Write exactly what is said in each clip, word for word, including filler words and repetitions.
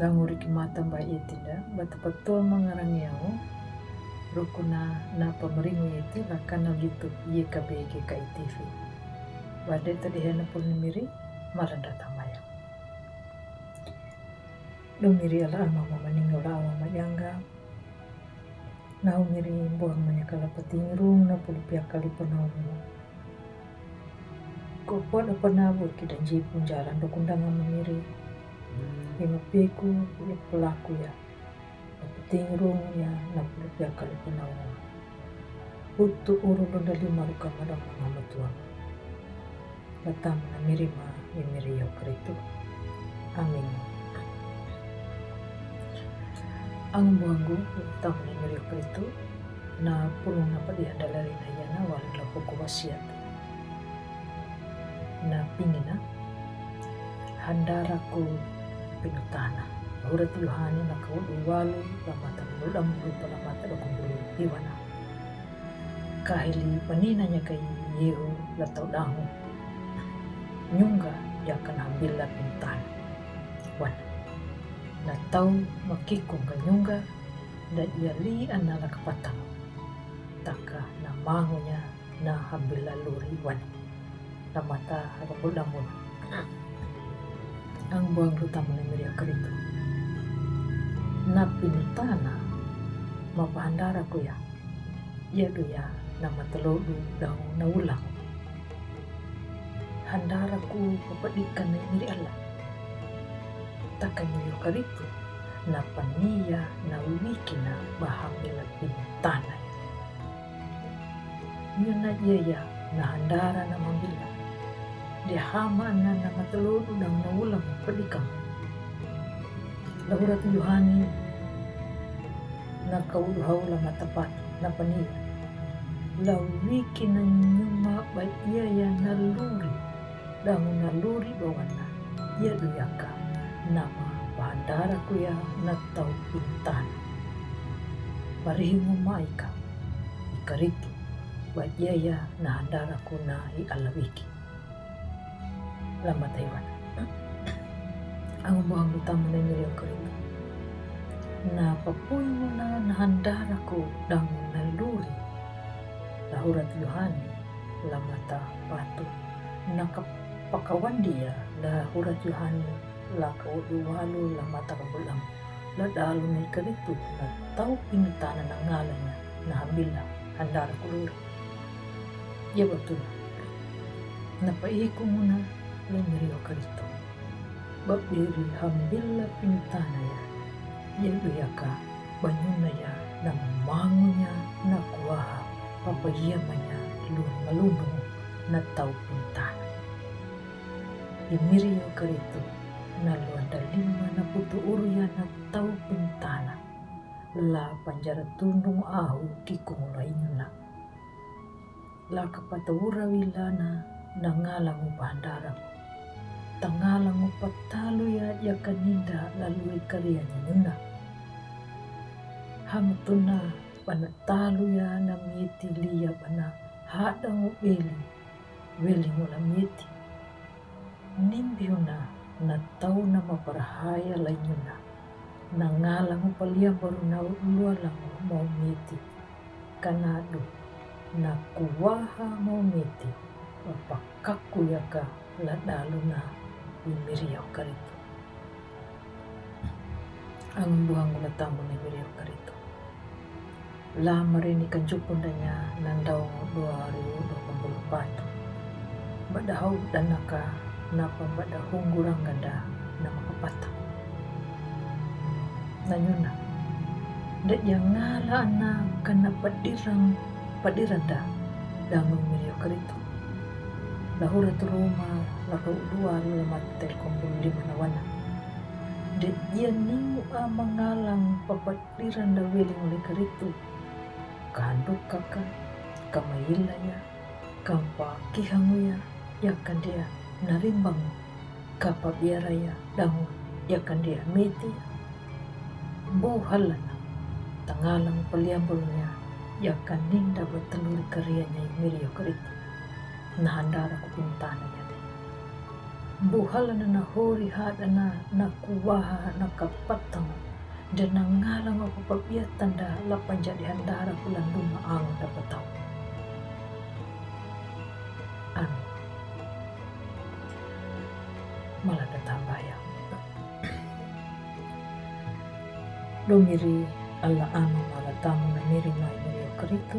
Dangu riki mata ba iti da, ba tapa toa mangarang yau, rukuna na pamaringu iti la kana litu ye ka bege ka itifi. Wade ta dihena pun miri, malanda tamaya. Do miri ala ama mama ningo la ama mayanga. Nau miri buang manya kala patingrung na pulu pia kali panau mo. Ko po da panabu ki danji punjala do kundanga miri. Ima peku pulu pelaku ya. Patingrung ya na pulu pia kali panau mo. Putu uru lunda lima ruka madang mama tuang. La tama na miri ma i miri yo Karitu. Amin. Ang buangu la tama na miri yo Karitu, na pulung na padihan dalari na yana walang la puku wasiat. Na pingina handara ku pinutana. Hurat Yohani na kau duwalu la mata bulu dambulu pala mata dokumbulu iwana. Kahili paninanya kai yehu la tau dangu. Nyunga ya kana hambila pintan. Wan. Na tau makikung ka nyunga da ya li ana la kapatang. Taka na mangunya na hambila luri wan. La mata haka bulu dambulu. Ang buang ruta mula miri Karitu. Na pinutana ma pahandara ku ya. Yadu ya na matalodu dau na ulang. Handara ku papadikan na miri Allah. Taka miri Karitu na pania na wikina ba hambila pinutana. Nyuna ya ya na handara na mambila. Dia hama na na matalodu dau na ulang padikan. La hurat Yohani na kau duhau la mata pat na pania. La wikina nyuma ba ya ya na luri. Dangu na luri bawana ya duyaka nama pahandara ku ya na tau pinutana. Parihingu maika i Karitu ba ya ya na handara ku na i alawiki. La mata iwan. Ang buang utama na miri Karitu. Na papuinguna na handara ku dangu na luri. La hurat Yohani la mata patu. Na kapakawandia la hurat Yohani la kau duwalu la mata kabulang. La dalu na i Karitu na tau pinutana na ngalanya na hambila handara ku luri. Ya batul. Na paiku muna la miri Karitu. Ba biri hambila pinutana ya. Ya duyaka ba nyuna ya na mangunya na kuaha ba payamanya lun malundung na tau pinutana. I miri Karitu na luanda lima na putu uru ya na tau pinutana. La panjara tundung ahu kikung la i nyuna. La kapata ura wilana na ngalangu pahandara. Ta ngalangu patalu ya ya kaninda la luri karia nyuna. Hamatuna pana talu ya na miti liya pana hadangu beli. Weli ngula miti. Nimbiuna na tau na maparahaya la i nyuna. Na ngalangu paliambaru na lualangu mau miti. Kanadu na kuaha mau miti. Ba pakaku yaka la dalu na i miri Karitu. Ang buang la tama na miri Karitu. La marini kanjupundanya na daungu dua riu dua puluh patu. Ba dahau danaka na pambada hungurang ganda na makapata. Na nyuna. Da ya ngala na kana padirang padiranda dangu miri Karitu. La hurat Roma la kau dua la mata telkom bulu lima na wana. Da ya ningu a mangalang papat Diranda weli ngule Karitu. Kanduk kaka, kamaila ya, kampa kihangu ya, ya kandia narimbang, kapa biara ya, dangu, ya kandia miti. Bo halana, tangalang paliambarunya, ya kaninda bataluri karianya i miri Karitu. Nahandara ku pintana ya de. Buhalan na hori hadan na kuwaha na kapatang, dan na ngalang apa pabiatan da la panjadihan dara kulan duma ang da patau. Amin. Mala da tambaya. Lumiri Allah Ama mala tamu na miri mai miri o Karitu.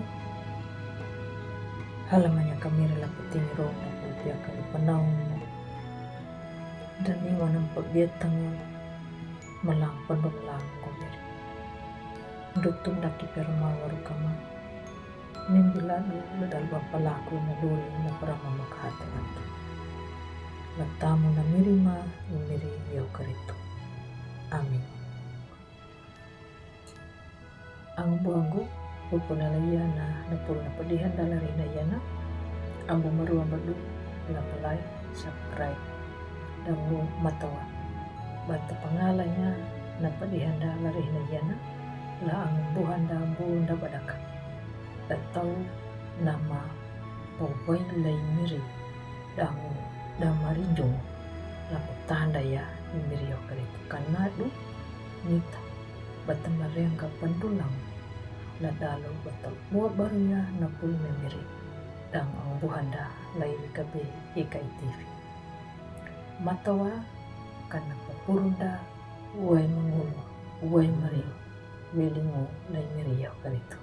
Hala manya kamiri la puting ro na pulpia kali panaung. Dan iwa nampa biatang malang pandong lang gomir. Dutum daki perma warukama. Nimbila du ladal bapalaku na luri na parama makahata antu. La tamu na miri ma miri yo Karitu. Amin. Ang buangu, pupuna la yana na pul na padihan dala rina yana. Ambu maru ambadu la palai subscribe. Dangu matawa bata pangalanya na padihan dala rina yana. La ang buhan da ambu da badaka. Datau nama pawai lai miri dangu da marinjung. La patanda ya miri yo Karitu kanadu nita. Bata marianga pandulang la dalu bata bua baruya na pul memiri. Dang ang buhanda lai kabe ikai T V. Matawa kana papurunda wai mangulu wai mari welingu lai miri yo Karitu.